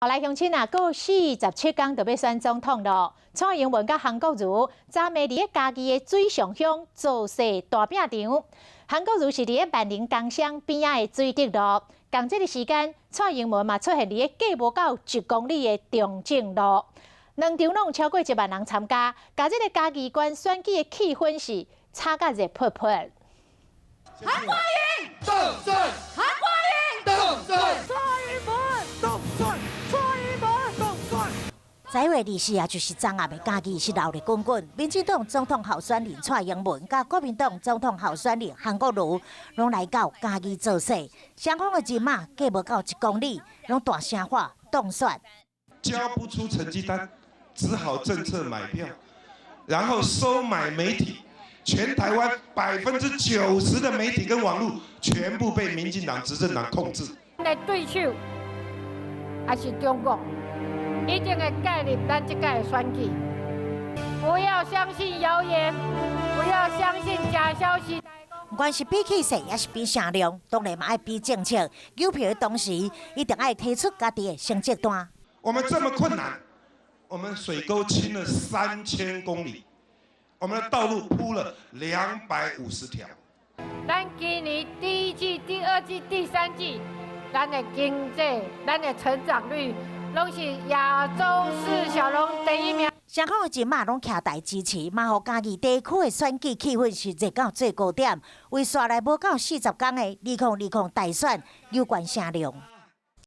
好來，鄉親啊，閣47工就欲選總統囉。蔡英文佮韓國瑜昨暝佇咧嘉義的水上鄉造勢大拼場。韓國瑜是佇咧萬寧工商邊仔的水竹路，仝這个時間，蔡英文嘛出現佇咧隔無夠1公里的中正路。兩場攏有超過1萬人參加，共這个嘉義縣選舉的氣氛是炒甲熱噗噗。韓國瑜，當選，韓國瑜，當選，蔡英文，當選，蔡英文，當選。11月24啊，就是昨暗的嘉義是鬧熱滾滾。民進黨總統候選人蔡英文佮國民黨總統候選人韓國瑜，攏來到嘉義造勢。雙方的人馬隔無夠1公里，攏大聲喊當選。交不出成績單，只好政策買票，然後收買媒體。全台灣90%的媒體跟網路全部被民進黨執政黨控制。咱的對手也是中國，一定會介入咱這屆的選舉。不要相信謠言，不要相信假消息。不管是比氣勢，抑是比聲量，當然嘛愛比政策。投票的同時，一定愛提出家己的成績單。我們這麼困難，我們水溝清了3000公里。我們的道路鋪了250條。咱今年第一季、第二季、第三季，咱的經濟、咱的成長率，攏是亞洲四小龍第一名。雙方的人馬攏徛台支持，嘛予嘉義地區的選舉氣氛是熱到最高點。為紲來無夠40工的2020大選有關聲量。